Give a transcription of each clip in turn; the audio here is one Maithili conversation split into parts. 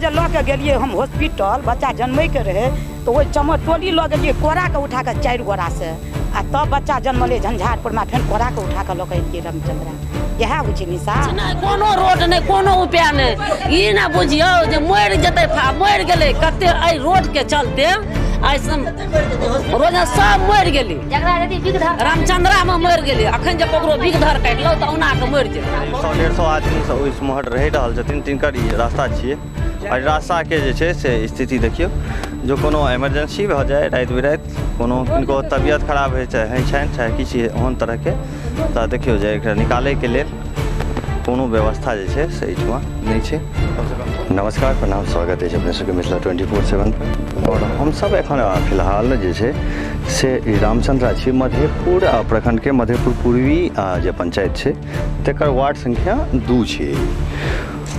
जे लऽ के गेलियै हम हॉस्पिटल, बच्चा जन्मैके रहै, तऽ ओहि चमरटोली लऽ गेलियै कोराके उठा कऽ 4 गोरासँ, आ तब बच्चा जन्मलै झंझारपुरमे, फेर कोराके उठा कऽ लऽ कऽ एलियै रामचन्द्रा। इएह होइ छै निशा। नहि कोनो रोड नहि, कोनो उपाय नहि। ई ने बुझियौ जे मरि जेतै, मरि गेलै कते एहि रोडके चलते। आइ रोज सब मरि गेलै, रामचन्द्रामे मरि गेलै। अखन जे ककरो बिगधर काटलहुँ तऽ औना कऽ मरि जेतै। 100-150 आदमी सब ओहि महर रहि रहल छथिन, तिनकर ई रास्ता छियै। आ रास्ताके जे छै से स्थिति देखियौ, जो कोनो इमरजेंसी भऽ जाय राति बिराति, कोनो किनको तबियत खराब होइ छै, होइ छनि, चाहे किछु ओहन तरहके, तऽ देखियौ जे एकरा निकालैके लेल कोनो व्यवस्था जे छै से एहिठमा नहि छै। नमस्कार, प्रणाम, स्वागत अछि अपने सबके मिथिला 24/7 पर। आओर हमसब एखन फिलहाल जे छै से ई रामचन्द्रा छी, मधेपुर प्रखंडके मधेपुर पूर्वी जे पंचायत छै तकर वार्ड संख्या 2 छै।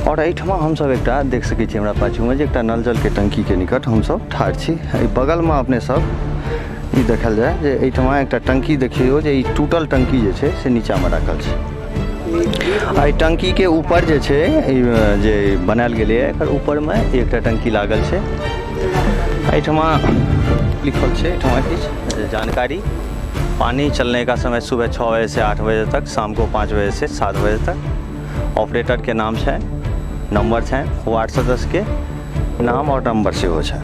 आओर एहिठमा हमसब एकटा देख सकै छी हमरा पाछूमे जे एकटा नल जलके टंकीके निकट हमसब ठाढ़ छी। एहि बगलमे अपने सब ई देखल जाय जे एहिठमा एकटा टंकी देखियौ जे ई टूटल टंकी जे छै से नीचामे राखल छै। एहि टंकीके ऊपर जे छै ई जे बनायल गेलैए एकर ऊपरमे एकटा टंकी लागल छै। एहिठमा लिखल छै एहिठमा किछु जानकारी, पानी चलने का समय सुबह 6 बजे से 8 बजे तक, शाम को 5 बजे से 7 बजे तक। ऑपरेटर के नाम छै, नंबर छै, वार्ड सदस्य के नाम और नंबर सेहो छै।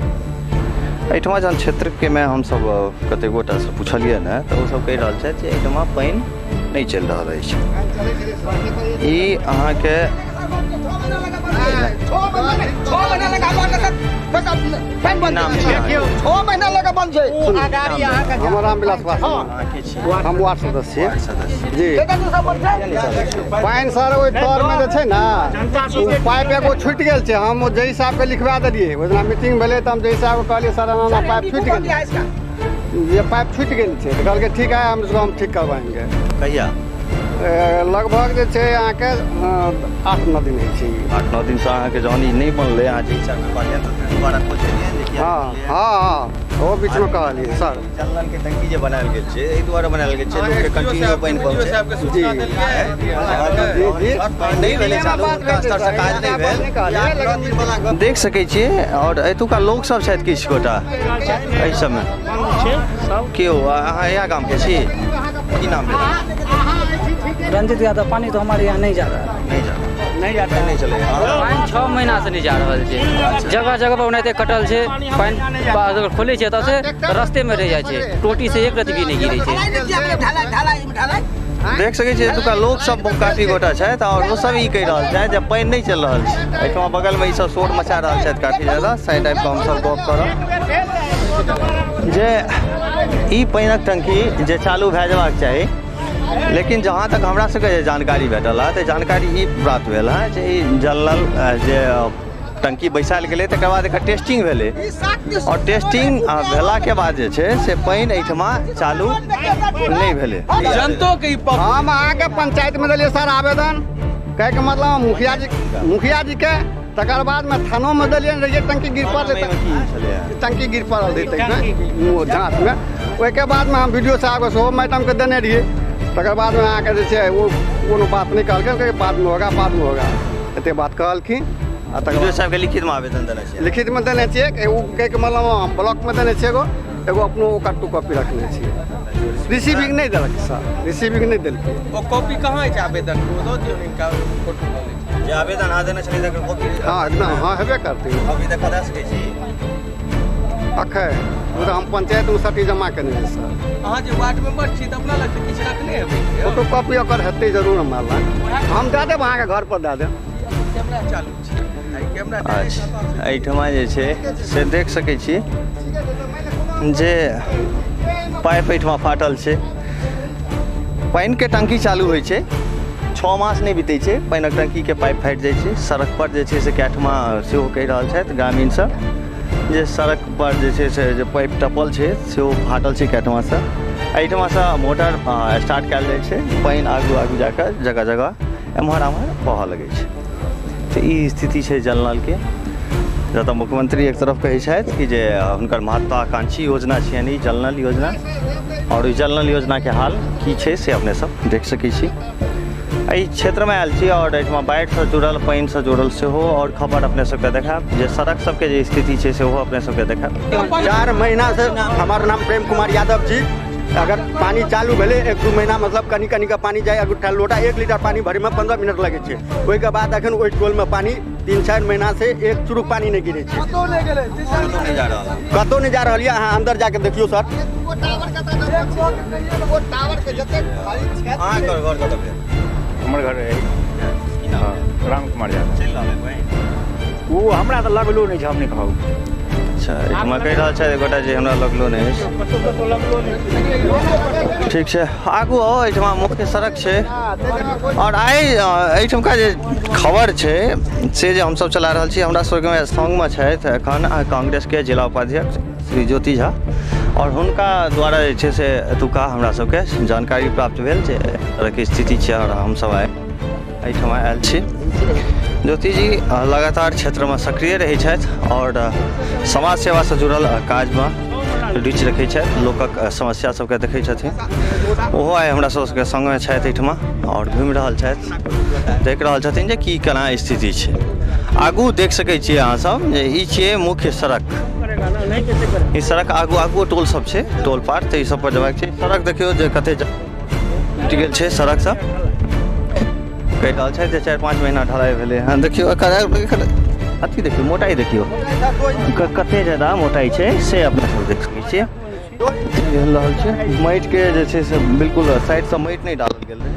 एहिठमा जहन क्षेत्रके मे हमसब कतेक गोटासँ पुछलियै ने तऽ ओसब कहि रहल छथि जे एहिठमा पानि नहि चलि रहल अछि। ई अहाँके नाम छै? 6 महीना लगा बंद छै। हमर रामविलास पासवान, हम वार्ड सदस्य छी। जी, पानि सर ओहि तरमे जे छै ने ओ पाइप एगो छुटि गेल छै। हम जय साहबके लिखवा देलियै, ओहि दिना मीटिंग भेलै तऽ हम जय साहबके कहलियै सर एना एना पाइप छुटि गेल, ये पाइप छुटि गेल छै। तऽ कहलकै ठीक है, हम इसको हम ठीक करवाएंगे। कहिया? लगभग जे छै अहाँके 8-9 दिन होइ छै। 8-9 दिनसँ अहाँके जहन ई नहि बनलै, अहाँ जे हिसाबके कहलियै तऽ फेर दोबारा खोजलियै जे किया? हँ हँ हँ, ओ बीचमे कहलियै सर। जल नल के टंकी जे बनायल गेल छै एहि दुआरे बनायल गेल छै लोकके कंटिन्यू पानि पहुँचे। जी जी जी, नहि भेलै चालू, हुनका स्तरसँ काज नहि भेल। देख सकै छियै आओर एतुका लोक सब छथि किछु गोटा एहि सबमे। केओ अहाँ इएह गामके छी? की नाम भेल? रंजित यादव। पानी तो हमारे यहाँ नहीं जा रहा है। नहीं जा नहीं जाता। नहीं चले। पानि 6 महीना से नहीं जा रहल छै। जगह जगह पर ओनाहिते कटल छै। पानि अगर खोलै छै तऽ से रस्ते में रहि जाइ छै, टोटी से एक रति भी नहि गिरै छै। देख सकै छियै एतुका लोक सब काफी गोटा छथि आओर ओ सब ई कहि रहल छथि जे पानि नहि चलि रहल छै। एहिठमा बगलमे ई सब शोर मचा रहल छथि काफी ज्यादा। साइड आबि कऽ हमसब गप करब जे ई पानिक टंकी जे चालू भए जेबाक चाही, लेकिन जहाँ तक हमरा सबके जे जानकारी भेटल हँ तऽ जानकारी ई प्राप्त भेल हँ जे ई जल नल जे टंकी बैसायल गेलै तकर बाद एकर टेस्टिंग भेलै आओर टेस्टिंग भेलाके बाद जे छै से पानि एहिठमा चालू नहि भेलै। जनतो के ई हम अहाँके पंचायतमे देलियै सर आवेदन, कहैके मतलब मुखिया जी, मुखिया जीके, तकर बादमे थानोमे देलियै रहियै। टंकी गिर पड़लै, टंकी गिर पड़ल रहै जाँचमे। ओहिके बादमे हम बी डी ओ साहबके सेहो मैडमके देने रहियै। तकर बादमे अहाँके जे छै ओ कोनो बात नहि कहलकै, बादमे होगा, बादमे होगा, एते बात कहलखिन। आ तकर बाद साहबके लिखितमे आवेदन देने छियै? लिखितमे देने छियै। ओ कहैके मतलब हम ब्लॉकमे देने छियै एगो, एगो अपनो ओकर 2 कॉपी रखने छियै। रिसीविंग नहि देलक सर, रिसीविंग नहि देलकै। ओ कॉपी कहाँ अछि आवेदन? ओ दऽ दियौ हिनका, फोटो लऽ लै छी। जे आवेदन अहाँ देने छलियै तकर कॉपी? हँ एकदम, हँ हेबे करतै। कॉपी देखा दए सकै छी? अखन ओ तऽ हम पंचायतमे सटी जमा केने छियै सर। अहाँ जे वार्ड मेंबर छी तऽ अपना लगसँ किछु रखने हेबै? फोटो कॉपी ओकर हेतै जरूर हमरा लग, हम दए देब अहाँके घर पर दए देब। कैमरा चालू छै, कैमरा। अच्छा, एहिठमा जे छै से देख सकै छी जे पाइप एहिठमा फाटल छै। पानिके टंकी चालू होइ छै, 6 मास नहि बीतै छै, पानिक टंकीके पाइप फाटि जाइ छै। सड़क पर जे छै से कएठमा सेहो कहि रहल छथि ग्रामीण सब जे सड़क पर जे छै से जे पाइप टपल छै सेहो फाटल छै कएठमासँ। एहिठमासँ मोटर स्टार्ट कयल जाइ छै, पानि आगू आगू जाकऽ जगह जगह एम्हर आम्हर बहऽ लगै छै। तऽ ई स्थिति छै जल नलके, जतऽ मुख्यमंत्री एक तरफ कहै छथि कि जे हुनकर महत्वाकांक्षी योजना छियनि ई जल नल योजना, आओर ई जल नल योजनाके हाल की छै से अपने सब देख सकै छी। एहि क्षेत्रमे आयल छी आओर एहिठमा बाढ़िसँ जुड़ल, पानिसँ जुड़ल सेहो आओर खबर अपने सबके देखायब, जे सड़क सबके जे स्थिति छै सेहो अपने सबके देखायब। 4 महीना से हमार नाम प्रेम कुमार यादव छी। अगर पानी चालू भेलै 1-2 महीना मतलब कनी कनी के पानी जाय, अगर लोटा 1 लीटर पानी भरैमे 15 मिनट लगै छै। ओहिके बाद अखन ओहि टोलमे पानी 3-4 महीना से एक चुरुक पानी नहि गिरै छै, कतौ नहि जा रहल यऽ। अहाँ अंदर जाके देखियौ सर। हमर घर राम कुमार यादव। ओ हमरा तऽ लगलो नहि छै, हम नहि कहब। अच्छा, एहिठमा कहि रहल छथि एगोटा जे हमरा लगलो नहि अछि। ठीक छै, आगू आउ। एहिठमा मुख्य सड़क छै आओर आइ एहिठमका जे खबर छै से जे हमसब चला रहल छी। हमरा सबके संगमे छथि एखन कांग्रेसके जिला उपाध्यक्ष श्री ज्योति झा आओर हुनका द्वारा जे छै से एतुका हमरा सबके जानकारी प्राप्त भेल जे तरहके स्थिति छै आओर हमसब आइ एहिठमा आयल छी। ज्योति जी लगातार क्षेत्रमे सक्रिय रहै छथि आओर समाज सेवासँ जुड़ल काजमे रुचि रखै छथि, लोकक समस्या सबके देखै छथिन। ओहो आइ हमरा सबके सङ्गे छथि एहिठमा आओर घुमि रहल छथि, देख रहल छथिन जे की केना स्थिति छै। आगू देख सकै छियै अहाँ सब जे ई छियै मुख्य सड़क। ई सड़क आगू आगू टोल सब छै, टोल पार, तऽ ई सब पर जेबाक छै। सड़क देखियौ जे कते टूटि गेल छै सड़क सब। कहि रहल छै जे 4-5 महीना ढलाई भेलै हँ। देखियौ एकर अथी देखियौ, मोटाइ देखियौ कते ज्यादा मोटाइ छै से अपना सब देख सकै छियै। भेल रहल छै माटिके जे छै से बिल्कुल साइडसँ माटि नहि डालल गेल रहै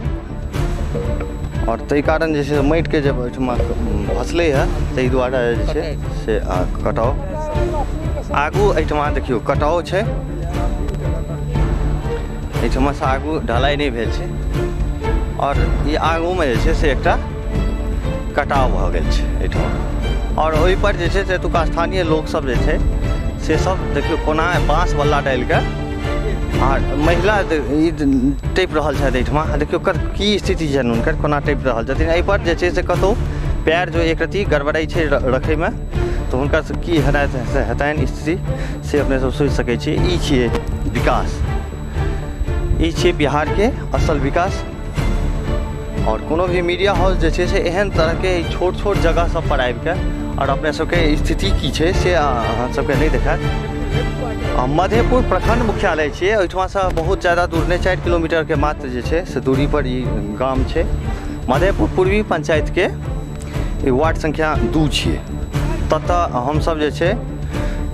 आओर ताहि कारण जे छै से माटिके जे ओहिठमा भसलै हँ, ताहि दुआरे जे छै से कटाव आगू एहिठमा देखियौ कटाव छै। एहिठमासँ आगू ढलाई नहि भेल छै आओर ई आगूमे जे छै से एकटा कटाव भऽ गेल छै एहिठमा। आओर ओहिपर जे छै से एतुका स्थानीय लोकसब जे छै से सब देखियौ कोना बाँस बल्ला डालिके आ महिला ई टपि रहल छथि एहिठमा। देखियौ की स्थिति छनि हुनकर, कोना टपि रहल छथिन। एहिपर जे छै से कतहु पैर जो एक रत्ती गड़बड़ाइ छै रखैमे तऽ हुनका से की हेतनि स्थिति से अपने सब सोचि सकै छी। ई छियै विकास, ई छियै बिहारके असल विकास। और कोनो भी मीडिया हाउस जे छै से एहन तरहके छोट छोट जगह सब पर आबिके और अपने सबके स्थिति की छै से अहाँ सबके नहि देखायत। आ मधेपुर प्रखंड मुख्यालय छियै, ओहिठमासँ बहुत ज़्यादा दूर नहि, 4 किलोमीटर के मात्र जे छै से दूरी पर ई गाम छै। मधेपुर पूर्वी पंचायतके ई वार्ड संख्या 2 छियै। ततऽ हमसब जे छै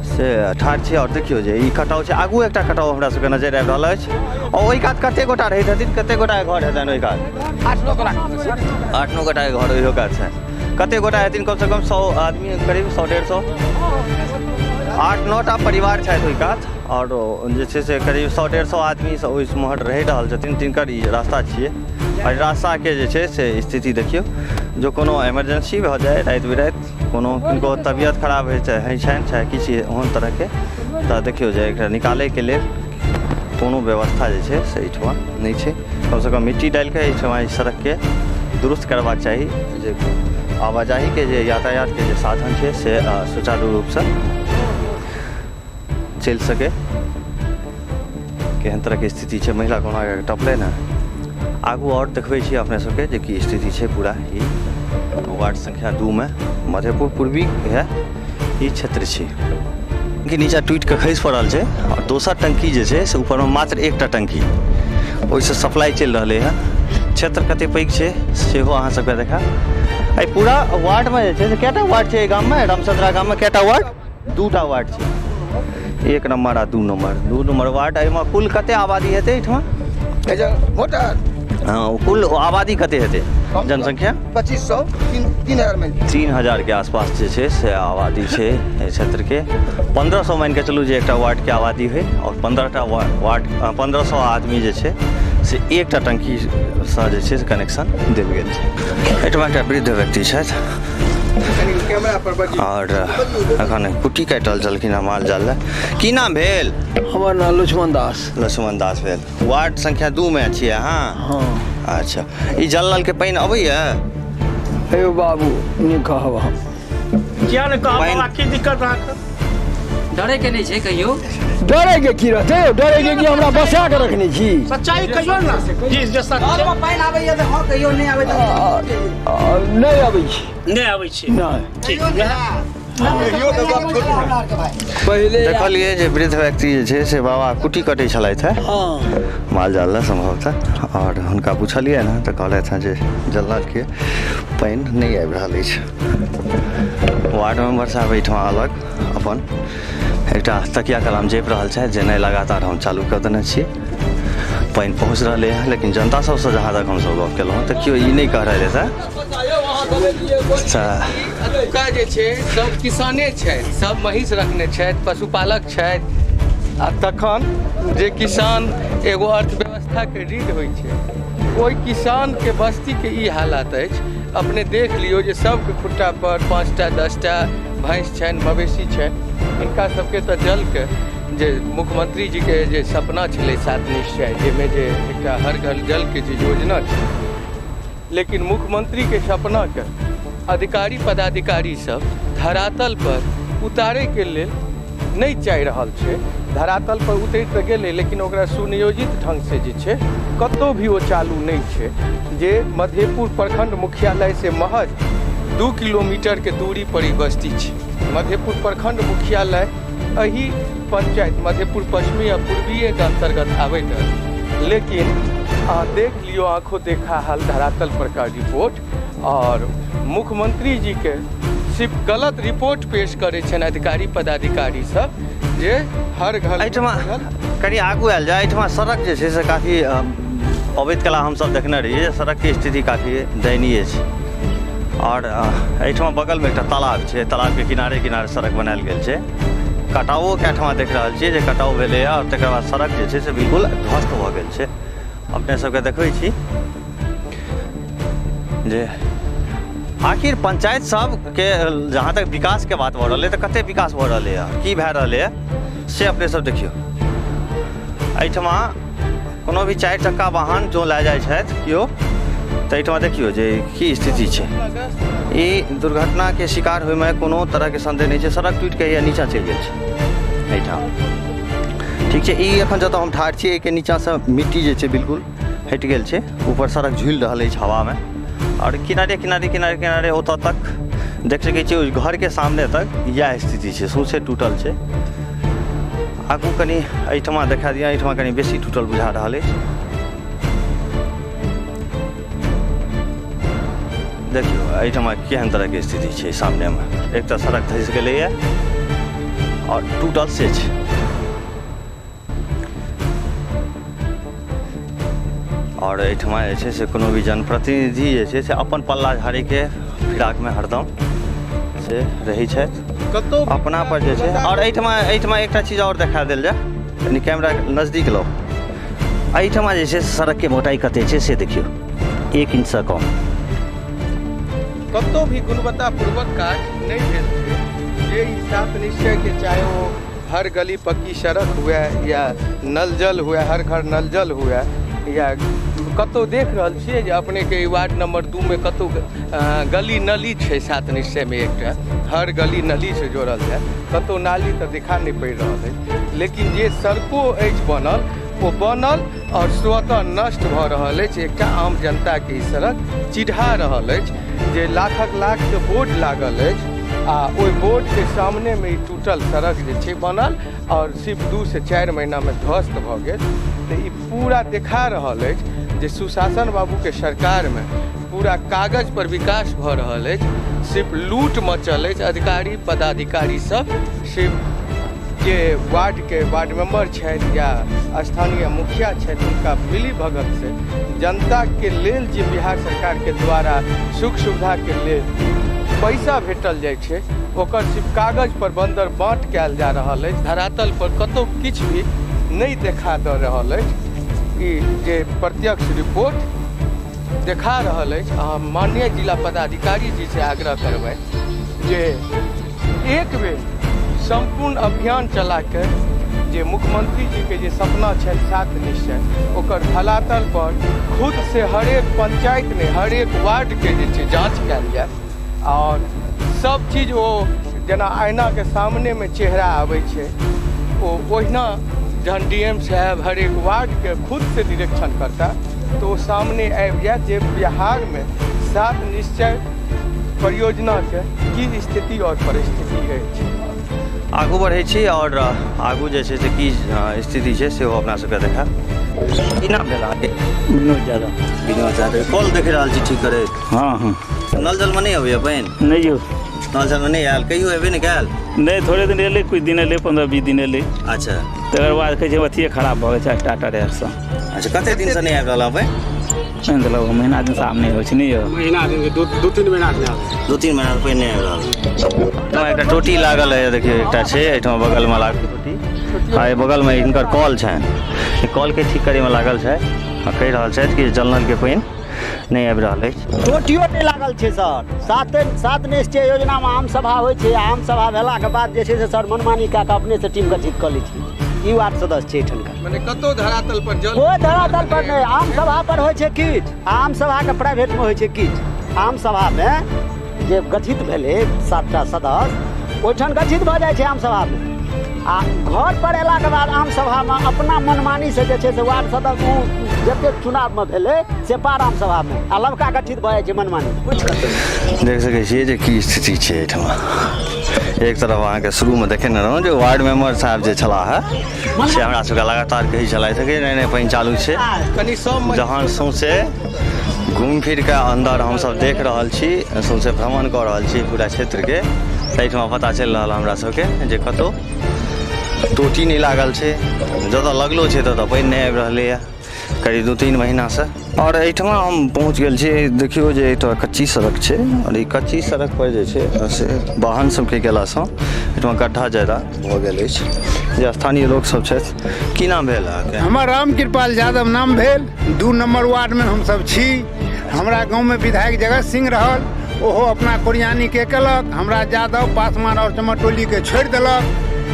से ठाढ़ छी और देखियौ जे ई कटाव छै। आगू एकटा कटाव हमरा सबके नजर आबि रहल अछि और ओहि कात कते गोटा रहैत हेथिन, कते गोटाके घर हेतनि ओहि कात? 8-9 गोटाके घर ओहियो कात छै। कते गोटा हेथिन? कमसँ कम 100 आदमी, करीब 100-150, 8-9 टा परिवार छथि ओहि कात और जे छै से करीब 100-150 आदमी सब ओहि मोहर रहि रहल छथिन। तिनकर ई रास्ता छियै और रास्ताके जे छै से स्थिति देखियौ। जो कोनो इमरजेंसी भऽ जाय राति बिराति, कोनो किनको तबियत खराब होइ छनि चाहे किछु ओहन तरहके, तऽ देखियौ जे एकरा निकालैके लेल कोनो व्यवस्था जे छै से एहिठमा नहि छै। कमसँ कम मिट्टी डालिके एहिठमा ई सड़कके दुरुस्त करबाक चाही, जे आवाजाहीके जे यातायातके जे साधन छै से सुचारू रूपसँ चलि सकै। केहन तरहके स्थिति छै, महिला कोना टपलै ने। आगू और देखबै छी अपने सबके जे की स्थिति छै पूरा। ई वार्ड संख्या 2 में मधेपुर पूर्वी है ई क्षेत्र छै। टंकी नीचा टूटि के खसि पड़ल छै और दोसर टंकी जे छै से ऊपरमे मात्र एकटा टंकी, ओहिसँ सप्लाई चलि रहलै हँ। क्षेत्र कते पैघ छै सेहो अहाँ सबके देखा। एहि पूरा वार्डमे जे छै से कएटा वार्ड छै एहि गाममे? रामचंद्रा गाममे कएटा वार्ड? 2टा वार्ड छै, 1 नंबर आ 2 नंबर। 2 number ward. एहिमे कुल कते आबादी हेतै एहिठमा? हाँ, कुल आबादी कते हेतै? जनसंख्या 2500, 3000 में 3000 के आसपास जे छै से आबादी छै एहि क्षेत्रके। 1500 मानि के चलू जे एकटा वार्डके आबादी होइ और 15टा वार्ड, 1500 आदमी जे छै से एकटा टंकीसँ जे छै से कनेक्शन देल गेल छै। एहिठमा एकटा वृद्ध व्यक्ति छथि और एखन कुट्टी काटि रहल छलखिन हँ माल जाल लए। की नाम भेल? हमर नाम लक्ष्मण दास। लक्ष्मण दास भेल। वार्ड संख्या 2 में छियै अहाँ? हाँ। अच्छा, ई जल नल के पानि अबैया? हे बाबू, नहि कहब हम। किया नहि कहब? की दिक्कत अहाँके? डरैके नहि छै कहियो। डरैके की रहतै? डरैके की, हमरा बसा के रखने छी। सच्चाई कहियो ने जी, जे सच छै। पानि आबैया तऽ हँ कहियो, नहि आबै नहि आबै छै, नहि आबै छै। नहि ठीक। पहिले देखलियै जे वृद्ध व्यक्ति जे छै से बाबा कुट्टी कटै छलथि हेँ माल जाल लए सम्भवतः, आओर हुनका पुछलियै ने तऽ कहलथि हेँ जे जलनलके पानि नहि आबि रहल अछि। वार्ड मेम्बर साहब एहिठाम अलग अपन एकटा तकिया कलाम जपि रहल छथि जे नहि, लगातार हम चालू कऽ देने छियै, पानि पहुँच रहलै हँ। लेकिन जनता सबसँ जहाँ तक हमसब गप केलहुँ तऽ केओ ई नहि कहि रहलै हेँ। तऽ एतुका जे छै सब किसाने छथि, सब महींस रखने छथि, पशुपालक छथि। आ तखन जे किसान एगो अर्थव्यवस्थाके रीढ़ होइ छै, ओहि किसानके बस्तीके ई हालत अछि। अपने देख लियौ जे सबके खुट्टा पर 5टा 10टा भैंस छनि, मवेशी छनि। हिनका सबके तऽ जलके जे मुख्यमंत्री जीके जे सपना छलै सात निश्चय, जाहिमे जे एकटा हर घर जलके जे योजना छै, लेकिन मुख्यमंत्रीके सपनाके अधिकारी पदाधिकारी सब धरातल पर उतारैके लेल नहि चाहि रहल छै। धरातल पर उतरि तऽ गेलै, लेकिन ओकरा सुनियोजित ढङ्गसँ जे छै कतहु भी ओ चालू नहि छै। जे मधेपुर प्रखंड मुख्यालय से महज 2 किलोमीटर के दूरी पर ई बस्ती छै। मधेपुर प्रखंड मुख्यालय एहि पंचायत मधेपुर पश्चिमी आ पूर्वीय के अंतर्गत आबैत अछि, लेकिन अहाँ देख लियौ आँखों देखा हाल धरातल पर का रिपोर्ट। और मुख्यमंत्री जी के सिर्फ गलत रिपोर्ट पेश करै छनि अधिकारी पदाधिकारी सब जे हर घर। एहिठमा कनि आगू आयल जाय। एहिठमा सड़क जे छै से काफी अबैत कला हमसब देखने रहियै जे सड़कके स्थिति काफी दयनीय छै। आओर एहिठमा बगलमे एकटा तालाब छै, तालाबके किनारे किनारे सड़क बनायल गेल छै। कटावो के एहिठमा देख रहल छियै जे कटाव भेलैए, आओर तकर बाद सड़क जे छै से बिल्कुल ध्वस्त भऽ गेल छै। अपने सबके देखबै छी जे आखिर पंचायत सबके जहाँ तक विकासके बात भऽ रहलै तऽ कते विकास भऽ रहलैए, की भए रहलैए से अपने सब देखियौ। एहिठमा कोनो भी 4 चक्का वाहन जो लए जाइ छथि केओ तऽ एहिठमा देखियौ जे की स्थिति छै। ई दुर्घटनाके शिकार होइमे कोनो तरहके संदेह नहि छै। सड़क टूटिके या नीचाँ चलि गेल छै एहिठाम। ठीक छै, ई एखन जतऽ हम ठाढ़ छी एहिके नीचाँसँ मिट्टी जे छै बिल्कुल हटि गेल छै, ऊपर सड़क झूलि रहल अछि हवामे। आओर किनारे किनारे किनारे किनारे ओतऽ तक देख सकै छियै, ओहि घरके सामने तक इएह स्थिति छै, सौँसे टूटल छै। आगू कनि एहिठमा देखा दिअ, एहिठमा कनि बेसी टूटल बुझा रहल अछि। देखियौ एहिठमा केहन तरहके स्थिति छै। सामनेमे एक तऽ सड़क धसि गेलैए आओर टूटल से छै। आओर एहिठमा जे छै से कोनो भी जनप्रतिनिधि जे छै से अपन पल्ला झाड़ैके फिराकमे हरदम से रहै छथि कतौ अपना पर जे छै। आओर एहिठमा एकटा चीज आओर देखा देल जाय, कनि कैमरा नजदीक लाउ। एहिठमा जे छै सड़कके मोटाइ कते छै से देखियौ, 1 इंचसँ कम। कतौ भी गुणवत्तापूर्वक काज नहि भेल छै। जे ई सात निश्चयके चाहे ओ हर गली पक्की सड़क हुए या नल जल हुए, हर घर नल जल हुए, या कतौ देख रहल छियै जे अपनेके ई वार्ड नंबर 2 में कतौ गली नली छै सात निश्चयमे एकटा हर गली नली से जोड़ल जाय, कतौ नाली तऽ देखा नहि पड़ि रहल अछि। लेकिन जे सड़को अछि बनल ओ बनल और स्वतः नष्ट भऽ रहल अछि। एकटा आम जनताके ई सड़क चिढ़ा रहल अछि जे लाखक लाखके बोर्ड लागल अछि आ ओहि बोर्डके सामनेमे ई टूटल सड़क जे छै बनल और सिर्फ 2 से 4 महीनामे ध्वस्त भऽ गेल। तऽ ई पूरा देखा रहल अछि जे सुशासन बाबूके सरकारमे पूरा कागज पर विकास भऽ रहल अछि, सिर्फ लूट मचल अछि। अधिकारी पदाधिकारी सब सिर्फ जे वार्डके वार्ड मेंबर छथि या स्थानीय मुखिया छथि हुनका मिली भगत से जनताके लेल जे बिहार सरकारके द्वारा सुख सुविधाके लेल पैसा भेटल जाइ छै ओकर सिर्फ कागज पर बंदर बाँट कयल जा रहल अछि, धरातल पर कतौ किछु भी नहि देखा दऽ रहल अछि। ई जे प्रत्यक्ष रिपोर्ट देखा रहल अछि। अहाँ माननीय जिला पदाधिकारी जी से आग्रह करबै जे एक बेर सम्पूर्ण अभियान चला के जे मुख्यमंत्री जी के जे सपना छनि सात निश्चय ओकर धरातल पर खुद से हरेक पंचायत ने हरेक वार्ड के जे छै जाँच कयल जाय और सब चीज ओ जेना आईनाके सामनेमे चेहरा आबै छै, ओ ओहिना जहन डी एम साहेब हरेक वार्डके खुदसँ निरीक्षण करता तऽ ओ सामने आबि जायत जे बिहारमे सात निश्चय परियोजनाके की स्थिति आओर परिस्थिति अछि। आगू बढ़ै छी आओर आगू जे छै से की स्थिति छै सेहो अपना सबके देखायब। की नाम भेल अहाँके? विनोद यादव। विनोद यादव। कल देख रहल छी ठीक करैत? हँ हँ। नल जलमे नहि अबैया पानि? नहि यौ। नल जलमे नहि आयल? कहियो एबे नहि कयल? नहि, थोड़े दिन एलै, कुछ दिन एलै, 15-20 दिन एलै। अच्छा। तकर बाद कहै छै अथिये खराब भऽ गेल छै स्टार्टर आर सब। अच्छा, कते दिनसँ नहि आबि रहल हँ पानि? पानि तऽ लगभग महीना दिन से आब नहि होइ छै। नहि यौ, महीना दिन 2-3 महीना से नहि आबै। 2-3 महीना से पानि नहि आबि रहल। एहिठाम एकटा टोटी लागल है, देखियौ एकटा छै एहिठाम बगलमे लागल टोटी, आ एहि बगलमे हिनकर कल छनि, कलके ठीक करैमे लागल छै आ कहि रहल छथि कि जल नलके पानि नहि आबि रहल अछि। टोटियो नहि लागल छै सर। सात निश्चय योजनामे आम सभा होइ छै, आम सभा भेलाके बाद जे छै से सर मनमानी कए कऽ अपनेसँ टीम गठित कऽ लै छै। ई वार्ड सदस्य छै एहिठामका। मने कतौ धरातल पर जल कोइ धरातल पर नहि। आम सभा पर होइ छै किछु, आम सभाके प्राइवेटमे होइ छै किछु। आम सभामे जे गठित भेलै 7टा सदस्य, ओहिठाम गठित भऽ जाइ छै आम सभामे, आ घर पर अयलाके बाद आम सभामे अपना मनमानीसँ जे छै से वार्ड सदस्य ओ जतेक चुनावमे भेलै से पार आम सभामे, आ लबका गठित भऽ जाइ छै मनमानी। देख सकै छियै जे की स्थिति छै एहिठाम। एक तरफ अहाँके शुरूमे देखेने रहौँ जे वार्ड मेम्बर साहब जे छलाह है से हमरा सबके लगातार कहै छलथि कि नहि नहि पानि चालू छै। जहन सौंसे घूमि फिर कऽ अन्दर हमसब देख रहल छी, सौंसे भ्रमण कऽ रहल छी पूरा क्षेत्रके, ताहिठमा पता चलि रहल हमरा सबके जे कतहु टोटी नहि लागल छै, जतऽ लगलो छै ततऽ पानि नहि आबि रहलैए करीब 2-3 महीनासँ। आओर एहिठमा हम पहुँच गेल छी। देखियौ जे एहिठाम कच्ची सड़क छै आओर ई कच्ची सड़क पर जे छै से वाहन सबके गेलासँ एहिठमा गड्ढा ज्यादा भऽ गेल अछि। जे स्थानीय लोकसब छथि, की नाम भेल अहाँके? हमर रामकृपाल यादव नाम भेल। 2 नंबर वार्डमे हमसब छी। हमरा गाँवमे विधायक जगत सिंह रहल, ओहो अपना कोरियानी के केलक, हमरा यादव पासवान आओर चमरटोलीके छोड़ि देलक।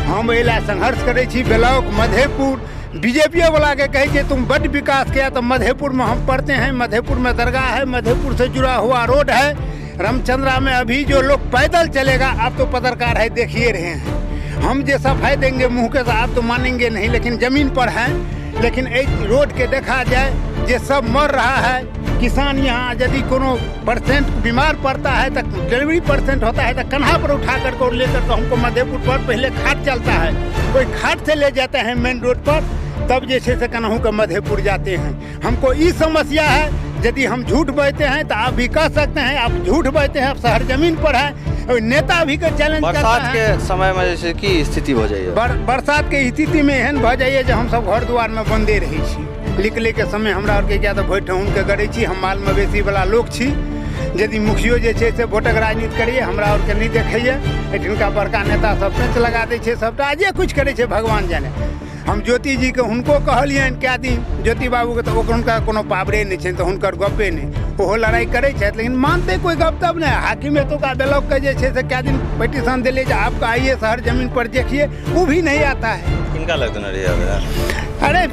हम एहि लए संघर्ष करै छी। ब्लॉक मधेपुर बीजेपी वाला के कहे छै तुम बड विकास किया, तो मधेपुर में हम पढ़ते हैं, मधेपुर में दरगाह है, मधेपुर से जुड़ा हुआ रोड है। रामचंद्रा में अभी जो लोग पैदल चलेगा, आप तो पत्रकार है देखिए रहे हैं, हम जे सफाई देंगे मुँह के आप तो मानेंगे नहीं, लेकिन जमीन पर हैं। लेकिन एक रोड के देखा जाए जे सब मर रहा है किसान, यहाँ यदि कोनो परसेंट बीमार पड़ता है तो डिलीवरी परसेंट होता है तो कन्हा पर उठा करके और लेकर तो हमको मधेपुर पर पहले खाट चलता है, कोई खाट से ले जाते हैं मेन रोड पर, तब जैसे से कन्हू के मधेपुर जाते हैं। हमको ये समस्या है। यदि हम झूठ बहते हैं तो आप भी कह सकते हैं आप झूठ बहते हैं, आप शहर जमीन पर है और नेता भी के चैलेंज बरसात के समय में जैसे की स्थिति हो जाइए? बरसात के स्थिति में एहन भऽ जाइए जे हम सब घर दुआर में बंदे रहै छी। निकले के समय हमरा आरके किया तऽ भरि ठहुनके करै छी, हम माल मवेशी वाला लोक छी। यदि मुखियो जे छै से वोटक राजनीति करैए, हमरा आरके नहि देखैए। एहिठिनका बड़का नेता सब पेंच लगा दै छै सबटा, जे किछु करै छै भगवान जाने। हम ज्योति जी के हुनको कहलियनि कए दिन, ज्योति बाबूके, तऽ ओकर हुनका कोनो पावरे नहि छनि, तऽ हुनकर गपे नहि। ओहो लड़ाइ करै छथि लेकिन मानतै कोइ गप तब ने। हाकिम एतुका ब्लॉकके जे छै से कए दिन पिटीशन देलियै जे आपका आइए शहर जमीन पर देखिए, वो भी नहीं आता है। किनका लग देने रहिए आवेदन? अरे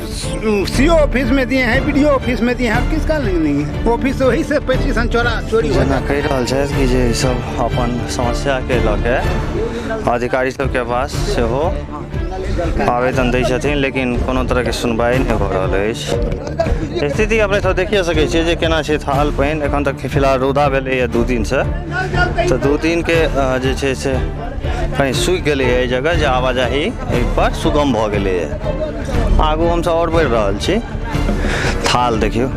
सीओ ऑफिस में दिए हैं, बीडीओ ऑफिस में दिए हैं, अब किसका नहीं है ऑफिस, वही से पिटीशन चोरा चोरी हो। जेना कहि रहल छथि कि जे सब अपन समस्याके लऽ के अधिकारी सबके पास सेहो आवेदन दै छथिन, लेकिन कोनो तरहके सुनवाइ नहि भऽ रहल अछि। स्थिति अपने सब देखिए सकै छियै जे केना छै थाल पानि। एखन तक फिलहाल रौदा भेलैए 2 दिनसँ, तऽ 2 दिनके जे छै से कनि सूखि गेलैए एहि जगह, जे आवाजाही एहिपर सुगम भऽ गेलैए। आगू हमसब आओर बढ़ि रहल छी। थाल देखियौ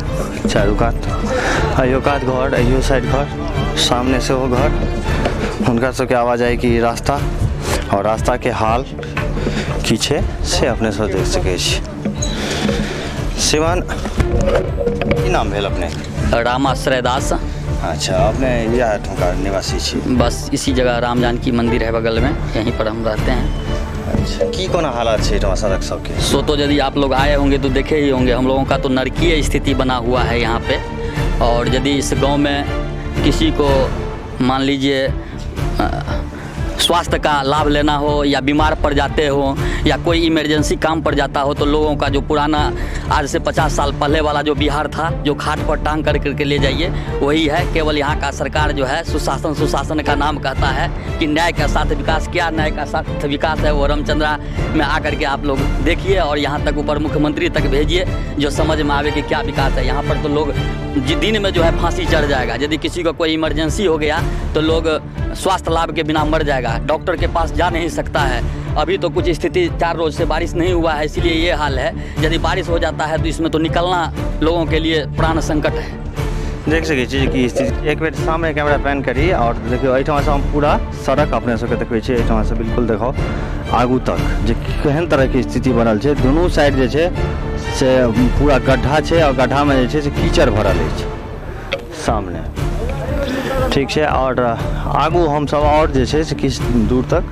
चारू कात, अहियो कात घर, अहियो साइड घर, सामने सेहो घर। हुनका सबके आवाजाहीके ई रास्ता आओर रास्ताके हाल की छै से अपने सब देख सकै छी। श्रीमान, की नाम भेल अपने? रामाश्रय दास। अच्छा, अपने इएह ठामका निवासी छी? बस इसी जगह राम जानकी मंदिर है बगल में, यहीं पर हम रहते हैं। अच्छा, की कोना हालात छै एहिठाम सड़क सबके? सो तो यदि आप लोग आए होंगे तो देखे ही होंगे, हम लोगों का तो नरकीय स्थिति बना हुआ है यहाँ पे। और यदि इस गांव में किसी को मान लीजिए स्वास्थ्य का लाभ लेना हो या बीमार पड़ जाते हो या कोई इमरजेंसी काम पर जाता हो, तो लोगों का जो पुराना आज से 50 साल पहले वाला जो बिहार था, जो खाट पर टांग कर करके ले जाइए, वही है। केवल यहाँ का सरकार जो है सुशासन सुशासन का नाम कहता है कि न्याय का साथ विकास, क्या न्याय का साथ विकास है वो रामचंद्रा में आकर के आप लोग देखिए और यहाँ तक ऊपर मुख्यमंत्री तक भेजिए, जो समझ में आवे कि क्या विकास है। यहाँ पर तो लोग दिन में जो है फांसी चढ़ जाएगा। यदि किसी को कोई इमरजेंसी हो गया तो लोग स्वास्थ्य लाभ के बिना मर जाएगा, डॉक्टर के पास जा नहीं सकता है। अभी तो कुछ स्थिति 4 रोज से बारिश नहीं हुआ है, इसलिए ये हाल है। यदि बारिश हो जाता है तो इसमें तो निकलना लोगों के लिए प्राण संकट है। देख सकै छी कि स्थिति। एक बेर सामने कैमरा पैन करी और देखियौ एहिठामसँ हम पूरा सड़क अपने सबके देखबै छी। एहिठामसँ बिल्कुल देखाउ आगू तक जे केहन तरहके स्थिति बनल छै। दुनू साइड जे छै से पूरा गड्ढा छै और गड्ढामे जे छै से कीचड़ भरल अछि सामने, ठीक छै। और आगू हमसब और जे छै से किछु दूर तक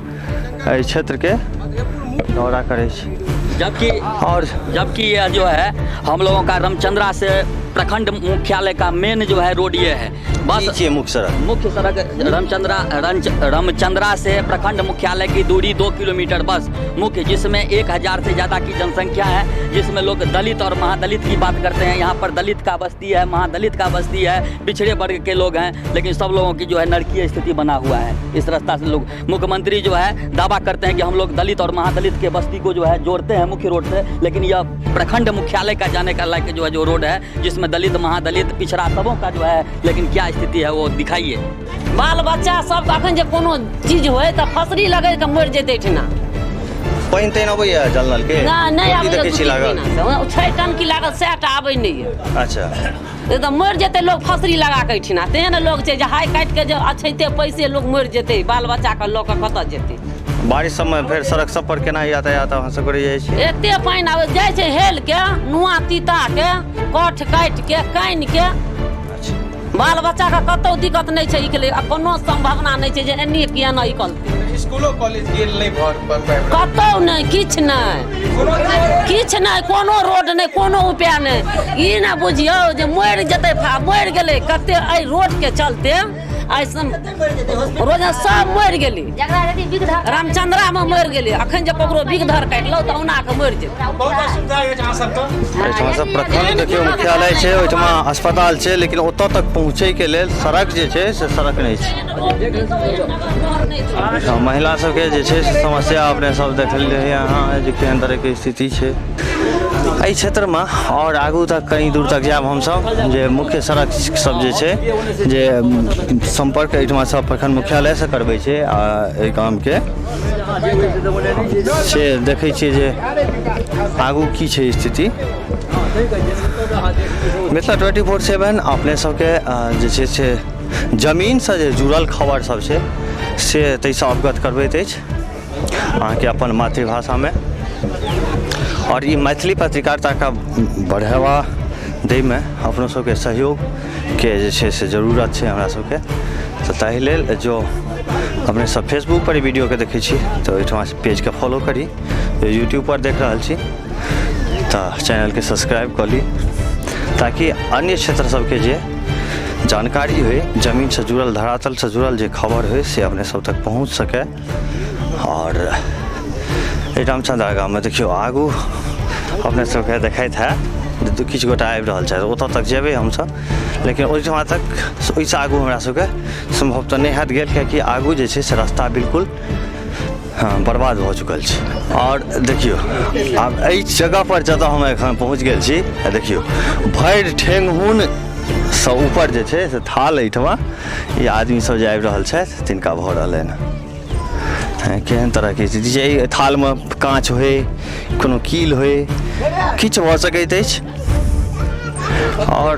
एहि क्षेत्रके दौरा करै छी। जबकि यह जो है हम लोगों का रामचंद्रा से प्रखंड मुख्यालय का मेन जो है रोड ये है, बस मुख्य सड़क रामचंद्रा से प्रखंड मुख्यालय की दूरी 2 किलोमीटर बस मुख्य, जिसमें 1000 से ज़्यादा की जनसंख्या है, जिसमें लोग दलित और महादलित की बात करते हैं। यहाँ पर दलित का बस्ती है, महादलित का बस्ती है, पिछड़े वर्ग के लोग हैं, लेकिन सब लोगों की जो है नरकीय स्थिति बना हुआ है। इस रास्ता से लोग मुख्यमंत्री जो है दावा करते हैं कि हम लोग दलित और महादलित के बस्ती को जो है जोड़ते हैं मुख्य रोड से, लेकिन यह प्रखंड मुख्यालय का जाने का लायक जो है जो रोड है, जिसमें दलित महादलित पिछड़ा सबों का जो है, लेकिन क्या स्थिति है वो दिखाइए। बाल बच्चा सब अखन जे कोनो चीज होय त फसरी लगे के मर जेतै ठिना। पानि तानि अबैया जल नल के? नहि आबै, देखै छी लागल 6 टंकी लागल, 7 टा आबै नहि यऽ। अच्छा, तऽ मरि जेतै लोग फसरी लगा के ठिना। तेहन लोग छै जे हाय काटि के जे अछैते पैसे लोग मरि जेतै, बाल बच्चा के लऽ के कतऽ जेतै। बारिश सबमे फेर सड़क सब पर केना यातायात अहाँ सब करै जाइ छी? एते पानि आबै जाइ छै, हेल के नुआ तीता के कठ काटि के कानि के बाल बच्चा के कतौ दिक्कत नहि छै। ई के कोनो संभावना नहि छै जे एन्नी किया नहि निकलतै। स्कूलो कॉलेज गेल नहि भर पर कतौ नहि, किछु नहि, किछु नहि, कोनो रोड नहि, कोनो उपाय नहि। ई ने बुझियौ जे मरि जेतै, मरि गेलै कते एहि रोड के चलते। रोज सब मरि गेलै, रामचंद्रा में मरि गेलै। अखन जे ककरो बिगधर काटलौ तऽ औना के मरि जेतै। एहिठाम सब प्रखंड देखियौ मुख्यालय छै, ओहिठमा अस्पताल छै, लेकिन ओतऽ तक पहुँचैके लेल सड़क जे छै से सड़क नहि छै। महिला सबके जे छै से समस्या अपने सब देखल अहाँ जे केहन तरहके स्थिति छै एहि क्षेत्रमे। और आगू तक कहीं दूर तक जायब हमसब जे मुख्य सड़क सब जे छै जे सम्पर्क एहिठमा सब प्रखंड मुख्यालयसँ करबै छै आ एहि गामके से देखै छियै जे आगू की छै स्थिति। मिथिला 24/7 अपने सबके जे छै से जमीनसँ जे जुड़ल खबर सब छै से ताहिसँ अवगत करबैत अछि अहाँके अपन मातृभाषामे। और ई मैथिली पत्रकारिताके बढ़ावा दैमे अपनो सबके सहयोगके जे छै से जरूरत छै हमरा सबके। तऽ ताहि लेल जो अपने सब फेसबुक पर ई वीडियोके देखै छी तऽ ओहिठमा पेजके फॉलो करी, यूट्यूब पर देख रहल छी तऽ चैनलके सब्सक्राइब कऽ ली, ताकि अन्य क्षेत्र सबके जे जानकारी होइ, जमीनसँ जुड़ल धरातलसँ जुड़ल जे खबर होइ से अपने सब तक पहुँच सकै। और एहि रामचंद्रा गाममे देखियौ आगू अपने सबके देखैत हैत किछु गोटा आबि रहल छथि, ओतऽ तक जेबै हमसब, लेकिन ओहिठमा तक ओहिसँ आगू हमरा सबके सम्भव तऽ नहि हैत गेल, कियाकि आगू जे छै से रास्ता बिल्कुल बर्बाद भऽ चुकल छै। और देखियौ आब एहि जगह पर जतऽ हम एखन पहुँच गेल छी, देखियौ भरि ठेंगहुनसँ ऊपर जे छै से थाल एहिठमा ई आदमी सब जे आबि रहल छथि तिनका भऽ रहलनि हँ। केहन तरहके स्थिति छै, एहि थालमे काँच होइ, कोनो कील होइ, किछु भऽ सकैत अछि। और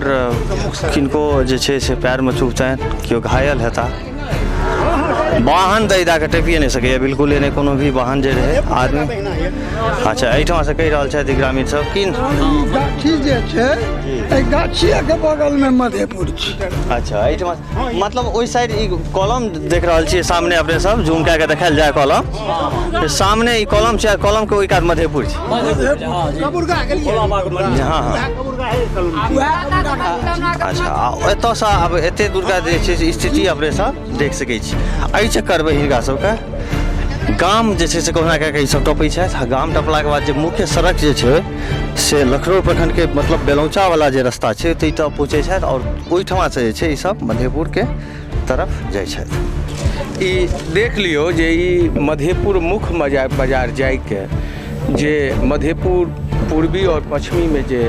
किनको जे छै से पैरमे चुभतनि, केओ घायल हेता। वाहन तऽ एहि दऽ टपिए नहि सकैए बिल्कुले नहि, कोनो भी वाहन जे रहै आदमी। अच्छा, एहिठामसँ कहि रहल छथि ग्रामीण सब कि गाछी जे छै एहि गाछिएके बगलमे मधेपुर छै। अच्छा, एहिठमा मतलब ओहि साइड ई कलम देख रहल छियै सामने, अपने सब जूम कए कऽ देखायल जाय कलम, सामने ई कलम छै, कलम के ओहि कात मधेपुर छै। कबुरगा गेलियै? हाँ हाँ, अच्छा, आ एतऽसँ आब एते दूरका जे छै से स्थिति अपने सब देख सकै छी। एहि चक्करमे हिनका सबके गाम जे छै से कहुना कए कऽ ई सब टपै छथि। आ गाम टपलाके बाद जे मुख्य सड़क जे छै से लखनऊ प्रखंडके मतलब बेलौचा वाला जे रास्ता छै ताहि तक पहुँचै छथि आओर ओहिठमासँ जे छै ई सब मधेपुरके तरफ जाइ छथि। ई देख लियौ जे ई मधेपुर मुख्य बाजार जाइके जे मधेपुर पूर्वी और पश्चिमीमे जे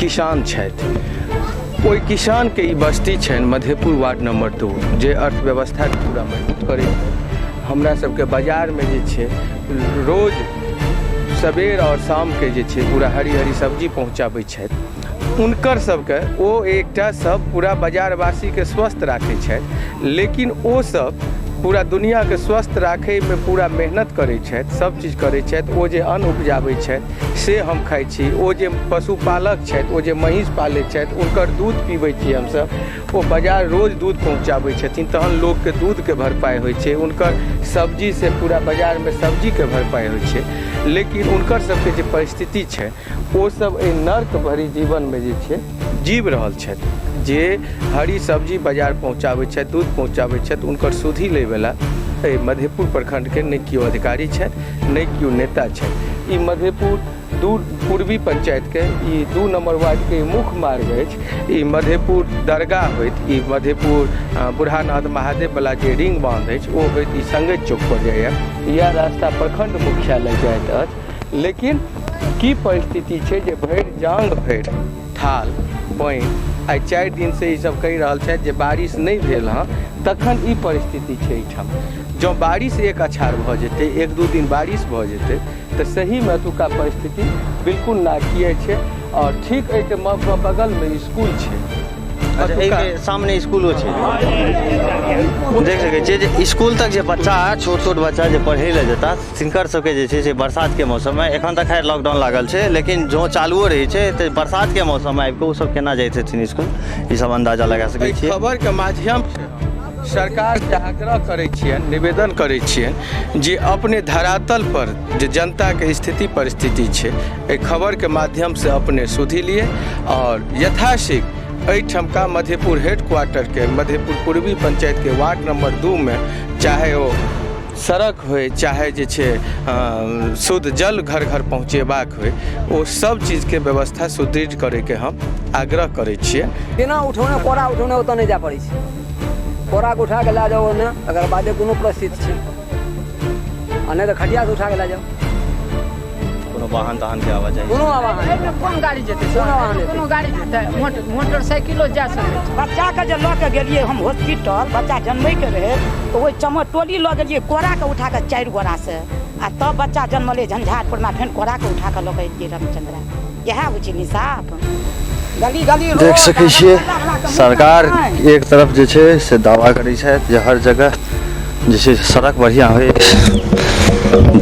किसान छथि ओहि किसानके ई बस्ती छनि मधेपुर वार्ड नंबर 2, जे अर्थव्यवस्थाके पूरा मजबूत करै छै। हमरा सबके बाजारमे जे छै रोज सवेर और शामके जे छै पूरा हरी हरी सब्जी पहुँचाबै छथि। हुनकर सबके ओ एकटा सब पूरा बाजारवासीके स्वस्थ राखै छथि, लेकिन ओ सब पूरा दुनियाके स्वस्थ राखैमे पूरा मेहनत करै छथि, सब चीज करै छथि। ओ जे अन्न उपजाबै छथि से हम खाइ छी, ओ जे पशुपालक छथि, ओ जे महीँस पालै छथि हुनकर दूध पीबै छी हमसब। ओ बाजार रोज दूध पहुँचाबै छथिन तहन लोकके दूधके भरपाइ होइ छै, हुनकर सब्जीसँ पूरा बाजारमे सब्जीके भरपाइ होइ छै। लेकिन हुनकर सबके जे परिस्थिति छै ओ सब एहि नर्क भरी जीवनमे जे छै जीव रहल छथि। जे हरी सब्जी बाजार पहुँचाबै छथि, दूध पहुँचाबै छथि, हुनकर सुधि लैवला एहि मधेपुर प्रखंडके नहि केओ अधिकारी छथि, नहि केओ नेता छथि। ई मधेपुर दूर पूर्वी पंचायतके ई 2 नंबर वार्डके मुख्य मार्ग अछि। ई मधेपुर दरगाह होइत, ई मधेपुर बूढ़ानाथ महादेववला जे रिंग बांध अछि ओ होइत ई संगत चौक पर जाइए। इएह रास्ता प्रखंड मुख्यालय जाइत अछि। लेकिन की परिस्थिति छै जे भरि जांग भरि थाल पानि आइ 4 दिनसँ ई सब कहि रहल छथि जे बारिश नहि भेल हँ, तखन ई परिस्थिति छै एहिठाम। जँ बारिश एक अछार भऽ जेतै, 1-2 दिन बारिश भऽ जेतै तऽ सहीमे एतुका परिस्थिति बिल्कुल नारकीय छै। और ठीक एहिके बगलमे स्कूल छै। अच्छा, एहिके सामने स्कूलो छै। देख सकै छियै जे स्कूल तक जे बच्चा, छोट छोट बच्चा जे पढ़ै लए जेता तिनकर सबके जे छै से बरसातके मौसममे, एखन तऽ खैर लॉकडाउन लागल छै, लेकिन जँ चालुओ रहै छै तऽ बरसातके मौसममे आबि कऽ ओ सब केना जाइत हेथिन स्कूल, ई सब अन्दाजा लगा सकै छियै। खबरके माध्यमसँ सरकारके आग्रह करै छियनि, निवेदन करै छियनि जे अपने धरातल पर जे जनताके स्थिति परिस्थिति छै एहि खबरके माध्यमसँ अपने सुधि लिए और यथाशीघ्र एहिठमका मधेपुर हेडक्वार्टरके मधेपुर पूर्वी पंचायतके वार्ड नंबर 2 में चाहे ओ सड़क होय, चाहे जे छै शुद्ध जल घर घर पहुँचेबाक होय, ओ सब चीजके व्यवस्था सुदृढ़ करैके हम आग्रह करै छियै। बिना उठौने कोड़ा उठौने ओतऽ नहि जाय पड़ै छै, कोड़ाके उठा कऽ लए जाउ ओन्ने, तकर बादे कोनो परिस्थिति छै, आ नहि तऽ खटियासँ उठा कऽ लए जाउ। कोनो वाहन ताहन के आवाजाही? कोनो आवाजाही। कोन गाड़ी जेतै? कोनो गाड़ी जेतै? मोटरसाइकिलो जा सकै छै। बच्चाके जे लऽ कऽ गेलियै हम हॉस्पिटल, बच्चा जन्मैके रहै तऽ ओहि चमरटोली लऽ गेलियै कोड़ाके उठा कऽ 4 गोरासँ, आ तब बच्चा जन्मलै झंझारपुरमे, फेर कोड़ाके उठा कऽ लऽ कऽ एलियै रामचन्द्रा। इएह होइ छै निसाफ। गली गली देख सकै छियै सरकार एक तरफ जे छै से दावा करै छथि जे हर जगह जे छै सड़क बढ़िआँ होइ,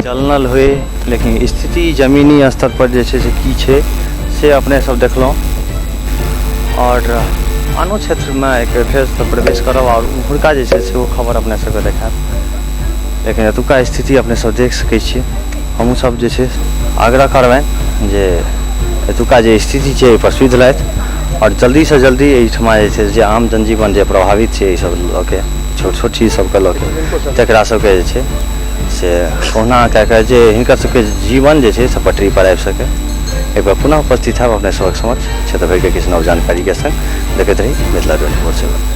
जल नल होइ, लेकिन स्थिति जमीनी स्तर पर जे छै से की छै से अपने सब देखलहुँ। और आनो क्षेत्रमे एक बेर फेरसँ प्रवेश करब आओर हुनका जे छै से ओ खबर अपने सबके देखायब, लेकिन एतुका स्थिति अपने सब देख सकै छियै। हमहूँ सब जे छै आग्रह करबनि जे एतुका जे स्थिति छै एहिपर सुधि लथि आओर जल्दीसँ जल्दी एहिठमा जे छै जे आम जनजीवन जे प्रभावित छै एहि सब लऽ के, छोट छोट चीज सबके लऽ के, तकरा सबके जे छै से कहुना कए कऽ जे हिनकर सबके जीवन जे छै से पटरी पर आबि सकै। एक बार पुनः उपस्थित हैब अपने सबक समक्ष क्षेत्र भरिके किछु नव जानकारीके संग। देखैत रही मिथिला 24/7।